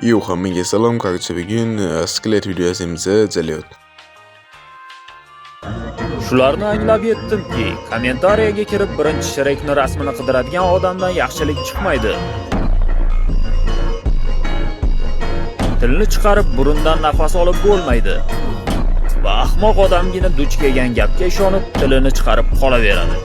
Yo, hammaga salom, короче, bugun skelet videosimizga jaliot. Shularni anglab yetdimki, kommentariyaga kirib birinchi Shrekni rasmini qidiradigan odamdan yaxshilik chiqmaydi. Tilni chiqarib burundan nafas olib bo'lmaydi. Va ahmoq odamgina duch kelgan gapga ishonib, tilini chiqarib qolaveradi.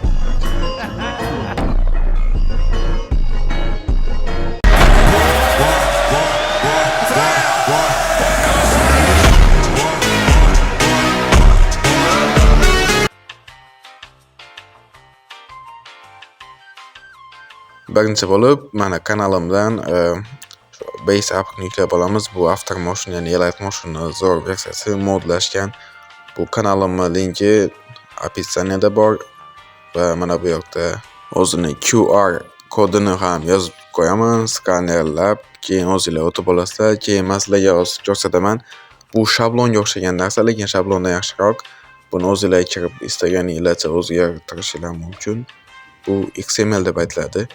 Birinchi bo'lib, mana kanalimdan Base appni yuklab olamiz. Bu After Motion, ya'ni Elite Motion'ni zo'r versiyasi modlashgan. Bu kanalimning linki описаниеda bor va mana bu yoqda o'zini QR kodini ham yozib qo'yaman, skanerlab, keyin o'zinglar o'tib olasizlar. Keyin men sizlarga hozir ko'rsataman. Bu shablonga o'xshagan narsa, lekin shablondan yaxshiroq. Buni o'zinglar kirib istaganinglarcha o'zgartirishinglar mumkin. Bu XML deb aytiladi.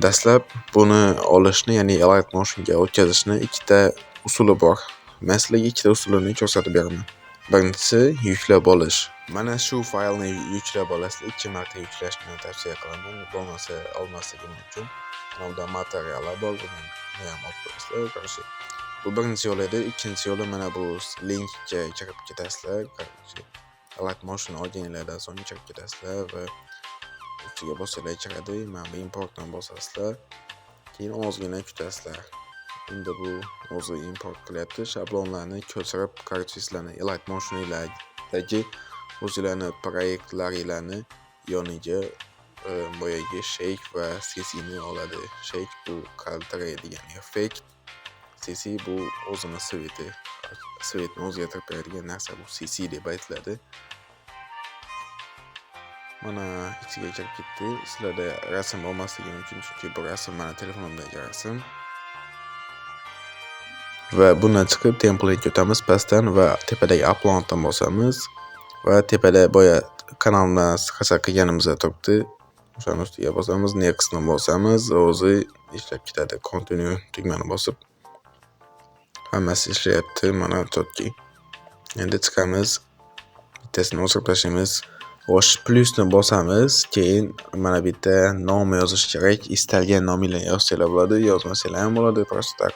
Dastlab buni olishni, ya'ni Elite Motion'ga o'tkazishni ikkita usuli bor. Men sizlarga ikkita usulini ko'rsatib beraman. Birinchisi yuklab olish. Mana shu faylni yuklab olasizlar, 2 marta yuklashni tavsiya qilaman. Bo'lmasa olmasligi mumkin. Bunda materiallar bor, buni ham olib qo'yasizlar. Короче, bu birinchi yo'l edi. Ikkinchi yo'li mana bu linkka kirib ketasizlar. Короче, Elite Motion olganinglardan so'ng kirib ketasizlar va ustiga bossanglar kiradi. Mana bu importni bosasizlar. Keyin ozgina kutasizlar. Endi bu o'zi import qilyapti. Shablonlarni ko'chirib, короче, sizlarni Elite Motion'lardagi o'zinglarni proyektlaringlarni yoniga boyagi shake va CC'ni oladi. Shake bu qaltiraydigan effekt, CC bu o'zini sveti, svetni o'zgartirib beradigan narsa, bu CC deb aytiladi. Mana ichiga kirib ketdi. Sizlarda rasm olmasligi mumkin, chunki bu rasm mani telefonimdagi rasm. Va bundan chiqib template'ga o'tamiz pastdan va tepadagi upload'dan bosamiz va tepada boya kanalni skachat qilganimizda turibdi. O'shani ustiga bosamiz, nextni bosamiz, o'zi ishlab ketadi. Continue tugmani bosib hammasi ishlayapti, mana четкий. Endi chiqamiz. Bittasini o'chirib tashlaymiz. Xo'sh, plyusni bosamiz, keyin mana bu yerda nom yozish kerak. Istalgan nominglarni yozsanglar bo'ladi, yozmasanglar ham bo'ladi, просто так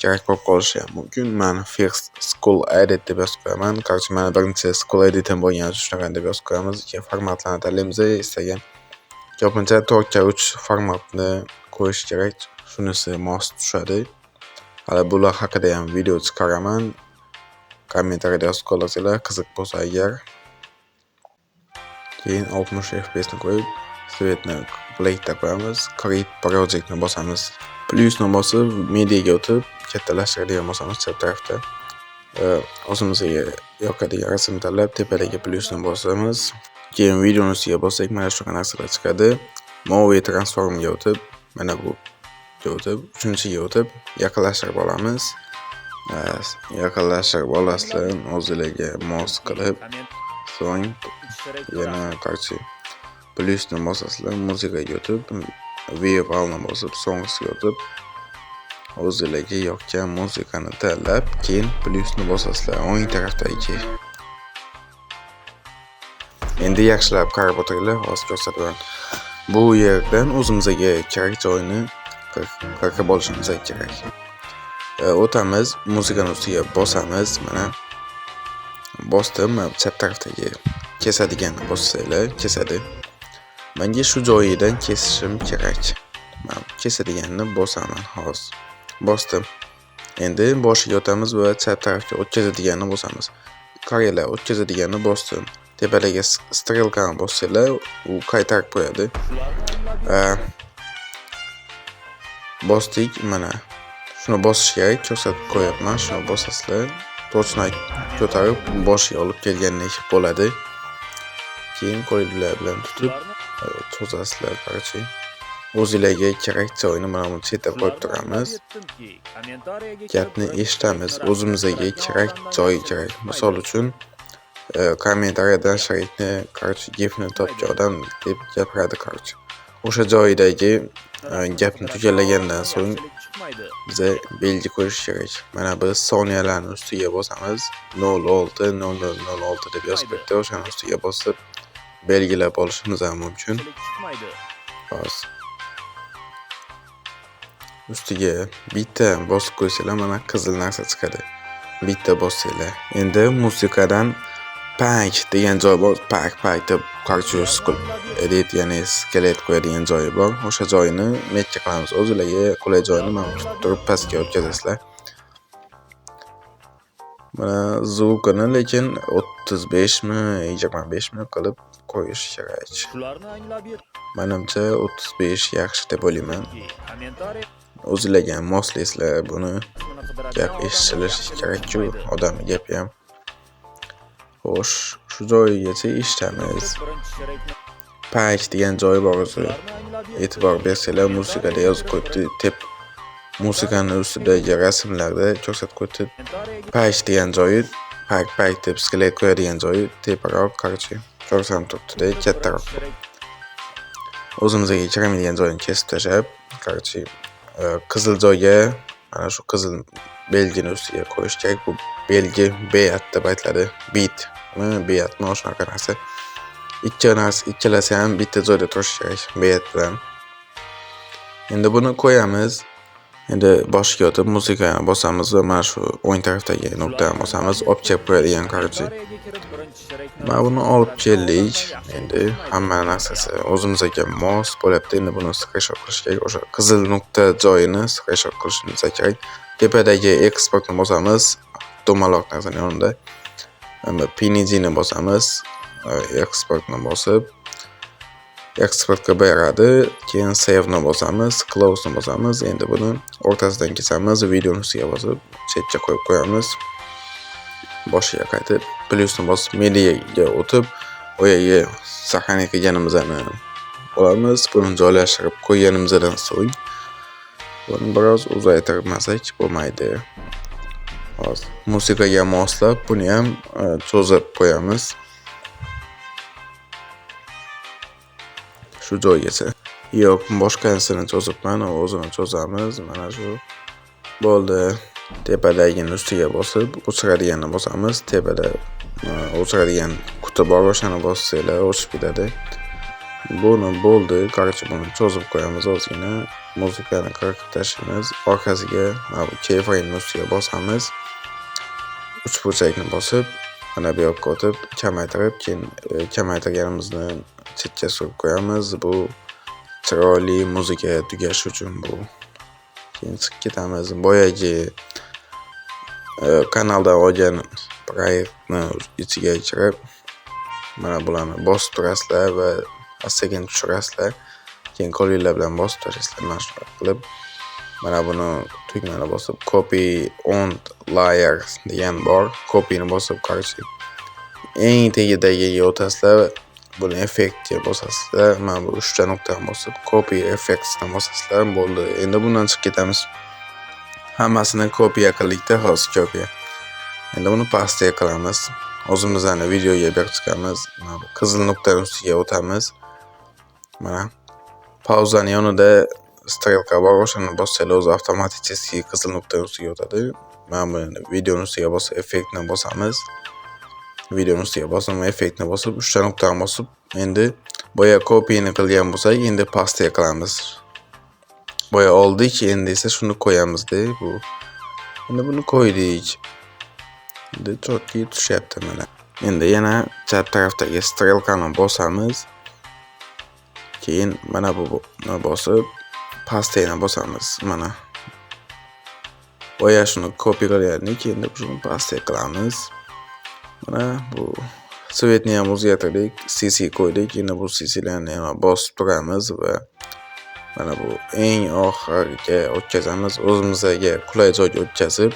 kerak bo'lib qolishi ham mumkin. Men first school edit deb yozib qo'yaman. Короче, mana birinchi school editim bo'lgani uchun shunaqa deb yozib qo'yamiz. Keyin formatlarni tanlaymiz, istagan. Ko'pincha 4:3 formatni qo'yish kerak. Shunisi mos tushadi. Hali bular haqida ham video chiqaraman. Kommentariyada yozib qoldirsanglar, qiziq bo'lsa agar. Keyin 60 FPS ni qo'yib, svetni blackda qo'yamiz. Create projectni bosamiz. Plyusni bosib, mediaga o'tib, kattalashtiradigan bosamiz chap tarafda. O'zimizga yoqadigan rasm tanlab, tepadagi plyusni bosamiz. Keyin videoni ustiga bossak, mana shunaqa narsalar chiqadi. Movie transformga o'tib, mana bu o'tib, uchinchiga o'tib, yaqinlashtirib olamiz. Yaqinlashtirib olasizlar, o'zingizga mos qilib. So'ng yana короче plyusni bosasizlar, muzikaga o'tib, Wave bosib, so'nggisiga o'tib, o'zingizga yoqqan muzikani tanlab, keyin plyusni bosasizlar o'ng tarafdagi. Endi yaxshilab qarab o'tiringlar, hozir ko'rsataman. Bu yerdan o'zimizga kerak joyini qirqib olishimiz kerak. O'tamiz, muzikani ustiga bosamiz, mana bosdim, mana chap tarafdagi kesadiganni bossanglar, kesadi. Menga shu joyidan kesishim kerak. Men kesadiganni bosaman hozir. Bosdim. Endi boshiga o'tamiz va chap tarafga o'tkazadiganni bosamiz. Qaranglar, o'tkazadiganni bosdim. Tepadagi strelkani bossanglar, u qaytarib qo'yadi. Bosdik, mana shuni bosish kerak, ko'rsatib qo'yapman. Shuni bosasizlar, to'chni ko'tarib boshiga olib kelgandek bo'ladi. Keyin qo'linglar bilan tutib cho'zasizlar, короче. O'zingizlarga kerak joyini mana bu chetda qo'yib turamiz. Gapni eshitamiz, o'zimizga kerak joyi kerak. Misol uchun, kommentariyadan Shrekni, короче, gifni topgan odam deb gapiradi, короче. O'sha joyidagi gapni tugallagandan so'ng Chiqmaydi. Biza belgi qo'yish kerak. Mana biz soniyalarni ustiga bosamiz. 06:00:06 deb yozib qo'yibdi. O'shani ustiga bosib belgilab olishimiz ham mumkin. Chilik chiqmaydi. Hozir ustiga bitta bosib qo'ysanglar, mana qizil narsa chiqadi. Bitta bossanglar. Endi musiqadan "pak" degan joy bor. "Pak pak" deb, короче, edit, ya'ni skelet qo'yadigan joyi bor. O'sha joyini метка qilamiz. O'zinglarga qulay joyini mana tutib turib pastga o'tkazasizlar. Mana звук ini lekin 35 mi, 25 mi qilib qo'yish kerak. Shularni anglab Manimcha, 35 yaxshi deb o'ylayman. yetdiki, kommentariy O'zinglarga ham moslaysizlar buni. qismini qidiradigan Gap odamlar eshitilishi yaxshilik kerak-ku, chiqmaydi. Odamni gapi ham. Xo'sh, shu joyigacha eshitamiz. Birinchi Shrekni "Pak" degan joyi bor o'zi. Shularni anglab yetdiki, E'tibor bersanglar, musiqada yozib qo'yibdi. Tep musiqani ustidagi rasmlarda ko'rsatib qo'yibdi. Kommentariyaga "Pak" degan joyi, "pak pak" deb skelet qo'yadigan joyi teparoq, короче, ko'rsanib turibdi-da, kattaroq. Birinchi Shrek O'zimizga kirmaydigan joyini kesib tashlab, короче, qizil joyga, mana shu qizil belgini ustiga qo'yish kerak. Bu belgi beat deb aytiladi. Beatmi, beatmi, shunaqa narsa. Ikki narsa, ikkalasi ham bitta joyda turishi kerak beat bilan. Endi buni qo'yamiz. Endi boshiga o'tib musiqani bosamiz va mana shu o'ng tarafdagi nuqtani bosamiz, olib kelib qo'yadigan, короче. Kommentariyaga kirib birinchi Shrekni Mana buni olib keldik. Endi hamma narsasi o'zimizga mos bo'lyapti. Endi buni screenshot qilish kerak. O'sha qizil nuqta joyini screenshot qilishimiz kerak. Tepadagi eksportni bosamiz. Dumaloq narsani yonida. Endi PNGni bosamiz. Eksportni bosib eksport qilib beradi. Keyin save'ni bosamiz, close'ni bosamiz. Endi buni o'rtasidan kesamiz, videoni ustiga bosib chetga qo'yib qo'yamiz. Boshiga qaytib plyusni bosib mediaga o'tib, u yerga сохранить qilganimizni olamiz. Buni joylashtirib qo'yganimizdan so'ng buni biroz uzaytirmasak bo'lmaydi. Hozir musiqaga moslab buni ham cho'zib qo'yamiz. Shu joygacha. Yo'q, boshqasini cho'zibman, o'zini cho'zamiz. Mana shu bo'ldi. Tepadagini ustiga bosib, o'chiradiganni bosamiz. Tepada o'chiradigan quti bor, o'shani bossanglar o'chib ketadi. Buni bo'ldi, короче, buni cho'zib qo'yamiz ozgina. Musiqani qirqib tashlaymiz. Orqasiga mana bu keyframe ustiga bosamiz. Uchburchakni bosib, mana bu yoqqa o'tib, kamaytirib, keyin kamaytirganimizni chetga surib qo'yamiz. Bu chiroyli muzika tugashi uchun bu. Keyin chiqib ketamiz. Boyagi kanaldan olgan proyektni ichiga kirib, mana bularni bosib turasizlar va sekin tushirasizlar. Keyin qo'linglar bilan bosib tashlaysizlar. Mana shunaqa qilib, mana buni tugmani bosib copy on layer degan bor. Copyni bosib, короче, eng tagidagiga o'tasizlar. Buni effektga bosasizlar. Mana bu uchta nuqtani bosib copy effectsni bosasizlar, bo'ldi. Endi bundan chiqib ketamiz. Hammasini kopiya qildikda, hozir kopiya. Endi buni pastga qilamiz. O'zimizni videoga berib chiqamiz. Mana bu qizil nuqtani ustiga o'tamiz. Mana pauzani yonida strelka bor, o'shani bossanglar o'zi avtomatik qizil nuqtani ustiga o'tadi. Mana buni videoni ustiga bosib effektni bosamiz. Videoni ustiga bosib, effektni bosib, uchta nuqtani bosib, endi boya kopiyani qilgan bo'lsak, endi pastga qilamiz. Boya oldik, endi esa shuni qo'yamizda bu. Endi buni qo'ydik. Endi четкий tushyapti mana. Endi yana chap tarafdagi strelkani bosamiz. Keyin mana buni bosib, pastga yana bosamiz. Mana. Boya shuni kopiya qilgandik, endi shuni pastga qilamiz. Mana bu цвет ni ham o'zgartirdik, CC qo'ydik. Endi bu CClarni ham bosib turamiz va mana bu eng oxiriga o'tkazamiz. O'zimizga qulay joyga o'tkazib,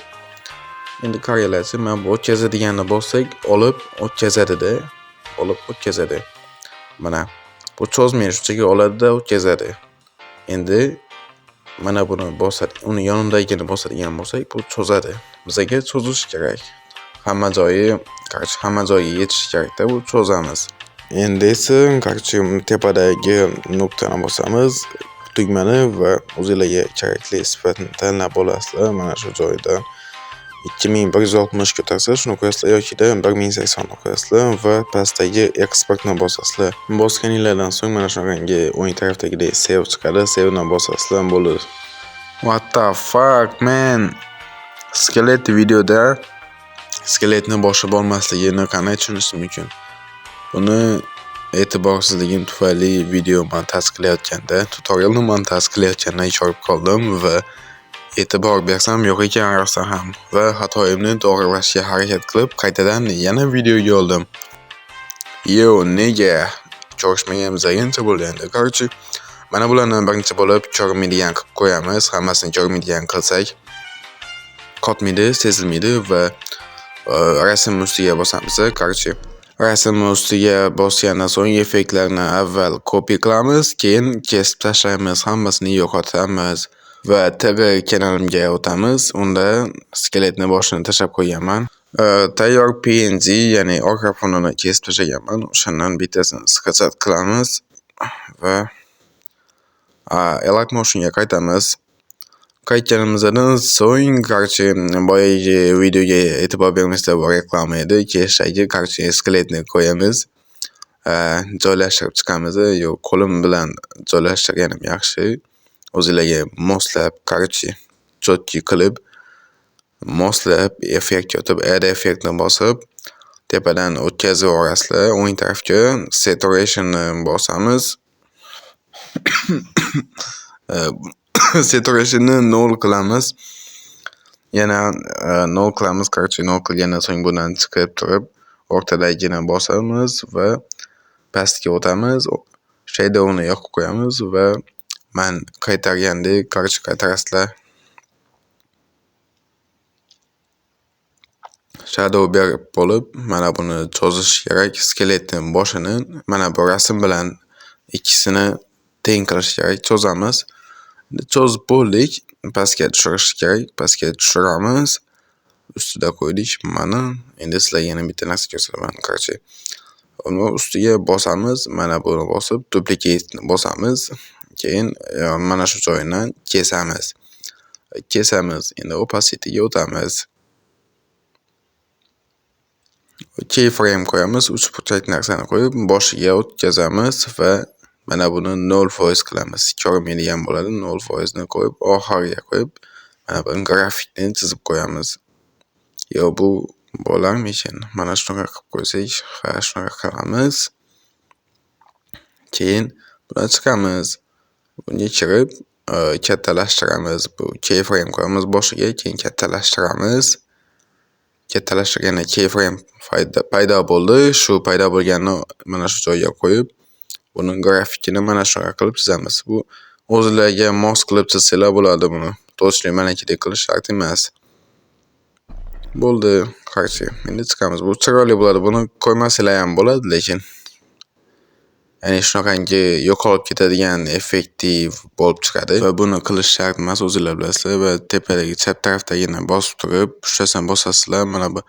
endi qaranglarchi, mana bu o'tkazadiganni bossak, olib o'tkazadi-da, olib o'tkazadi. Mana bu cho'zmaydi, shunchaki oladi-da o'tkazadi. Endi mana buni bosadi, uni yonidagini bosadigan bo'lsak, bu cho'zadi. Bizga cho'zish kerak. Hamma joyi, короче, hamma joyga yetishi kerakda, bu cho'zamiz. Endi esa, короче, tepadagi nuqtani bosamiz. tugmani va o'zinglarga kerakli sifatni tanlab olasizlar. Mana shu joyda 2160 ko'tarsa, shuni qo'yasizlar yokida 1080 ni qo'yasizlar va pastdagi eksportni bosasizlar. Bosganinglardan so'ng mana shunaqangi o'ng tarafdagidek save chiqadi. Save ni bosasizlar, bo'ldi. What the fuck, man? Skelet videoda skeletni boshi bo'lmasligini qanday tushunish mumkin? Buni e'tiborsizligim tufayli video montaj qilayotganda, tutorialni montaj qilayotganda ko'rib qoldim va e'tibor bersam yo'q ekan rostdan ham, va xatoyimni to'g'rilashga harakat qilib qaytadan yana videoga oldim. Yo, nega? Ko'rishmaganimizga ancha bo'ldi endi. Короче, mana bularni birinchi bo'lib ko'rinmaydigan qilib qo'yamiz. Hammasini ko'rinmaydigan qilsak, qotmaydi, sezilmaydi va rasm ustiga bosamiz. Короче, rasm ustiga bosgandan so'ng effektlarni avval copy qilamiz, keyin kesib tashlaymiz, hammasini yo'qotamiz va TG kanalimga o'tamiz. Unda skeletni boshini tashlab qo'yganman. Tayyor PNG, ya'ni orqa fonini kesib tashlaganman. O'shandan bittasini скачать qilamiz va Alight Motionga qaytamiz. Qaytganimizdan so'ng, короче, boyagi videoga e'tibor bermaslar, bu reklama edi. Kelishagi, короче, skeletni qo'yamiz. Joylashtirib chiqamiz. Yo'q, qo'lim bilan joylashtirganim yaxshi. O'zinglarga moslab, короче, четкий qilib, moslab, effektga o'tib, add effektni bosib, tepadan o'tkazib yuborasizlar. O'ng tarafga saturationni bosamiz. Saturationni 0 qilamiz. Yana 0 qilamiz. Короче, 0 qilgandan so'ng bundan chiqib turib, o'rtadagini bosamiz va pastga o'tamiz. Shadowni yoqib qo'yamiz va man qaytargandek, короче, qaytarasizlar. Shadow berib bo'lib, mana buni cho'zish kerak. Skeletning boshini mana bu rasm bilan ikkisini teng qilish kerak. Cho'zamiz. Cho'zib bo'ldik. Pastga tushirish kerak. Pastga tushiramiz. Ustida qo'ydik. Mana endi sizlarga yana bitta narsa ko'rsataman. Короче, uni ustiga bosamiz. Mana buni bosib, duplicate ni bosamiz. Keyin mana shu joyini kesamiz. Kesamiz. Endi opacityga o'tamiz. Keyframe qo'yamiz. Uchburchak narsani qo'yib, boshiga o'tkazamiz va mana buni 0% qilamiz. Ko'rinmaydigan bo'ladi. 0% ni qo'yib, oxiriga qo'yib, mana bu grafikni chizib qo'yamiz. Yo, bu bo'larmikin? Mana shunaqa qilib qo'ysak, ha, shunaqa qilamiz. Keyin bundan chiqamiz. Bunga kirib, kattalashtiramiz. Bu keyframe qo'yamiz boshiga, keyin kattalashtiramiz. Kattalashtirganda keyframe paydo bo'ldi. Shu paydo bo'lganini mana shu joyga qo'yib, buni grafikini mana shunaqa qilib chizamiz. Bu o'zinglarga mos qilib chizsanglar bo'ladi buni. Точно manakidek qilish shart emas. Bo'ldi, короче, endi chiqamiz. Bu chiroyli bo'ladi. Buni qo'ymasanglar ham bo'ladi, lekin ya'ni shunaqangi yo'qolib ketadigan effektiv bo'lib chiqadi va buni qilish shart emas, o'zinglar bilasizlar. Va tepadagi chap tarafdagini bosib turib, uchtasini bosasizlar, mana bu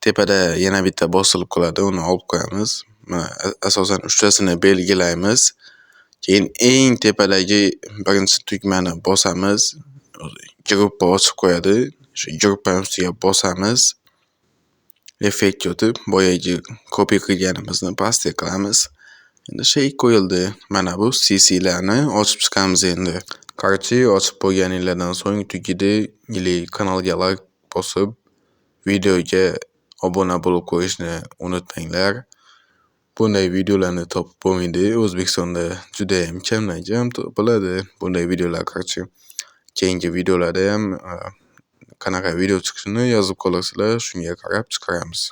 tepada yana bitta bosilib qoladi, uni olib qo'yamiz. Mana asosan uchtasini belgilaymiz. Keyin eng tepadagi birinchi tugmani bosamiz. Gruppa ochib qo'yadi. Shu gruppani ustiga bosamiz. Effektga o'tib, boyagi copy qilganimizni paste qilamiz. Endi shake qo'yildi. Mana bu CC'larni ochib chiqamiz endi. Короче, ochib bo'lganinglardan so'ng tugidi или kanalga like bosib, videoga obuna bo'lib qo'yishni unutmanglar. Bunday videolarni topib bo'lmaydi. O'zbekistonda juda ham kamdan kam topiladi bunday videolar. Короче, keyingi videolarda ham qanaqa video chiqishini yozib qoldirsanglar, shunga qarab chiqaramiz.